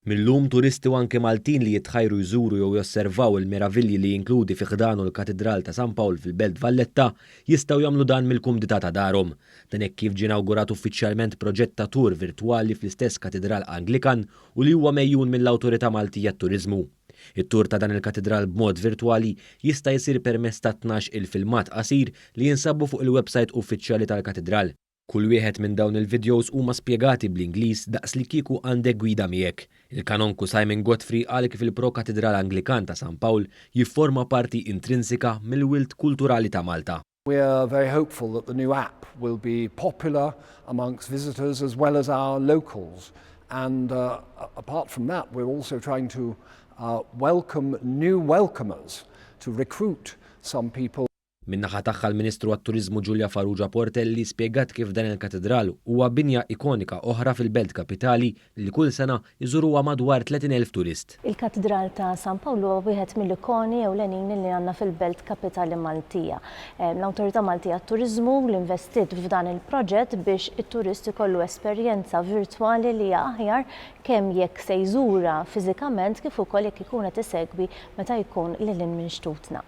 Mil-lum turisti u anke Maltin li jitħajru jżuru jew josservaw il-meravilji li jinkludi fi ħdanu l-Katidral ta' San Pawl fil-Belt Valletta jistgħu jagħmlu dan mill-kumdità ta' darhom. Dan hekk kif ġie inawgurat uffiċjalment proġett ta' tour virtwali fl-istess Katidral Anglikan u li huwa megħjun mill-Awtorità Maltija għat-Turiżmu. It-tour ta' dan il-katidral b'mod virtwali jista' jsir permezz ta' 12-il filmat qasir li jinsabu fuq il-websajt uffiċjali tal-katidral. Kull wieħed minn dawn il-vidjows huma spjegati bl-Ingliż daqs li kieku għandek gwida miegħek. Il-Kanonku Simon Godfrey qal kif il-Pro-Katidral Anglikan ta' San Pawl jifforma parti intrinsika mill-wilt kulturali ta' Malta. We are very hopeful that the new app will be popular amongst visitors as well as our locals. And uh, apart from that, we're also trying to uh, welcome new welcomers, to recruit some people. Min-naħa tagħha l-Ministru għat-Turiżmu Julia Farrugia Portelli spjegat kif dan il-katidral huwa binja ikonika oħra fil-belt kapitali li kull sena jżuruha madwar 30,000 turist. Il-Katidral ta' San Pawl huwa wieħed mill-ikoni ewlenin li għandna fil-belt kapitali Maltija. L-Awtorità Maltija għat-Turiżmu li investiet f'dan il-proġett biex it-turist ikollu esperjenza virtwali li hija aħjar kemm jekk se jżurha fiżikament kif ukoll jekk ikun qed isegwi meta jkun lil hinn minn xtutna.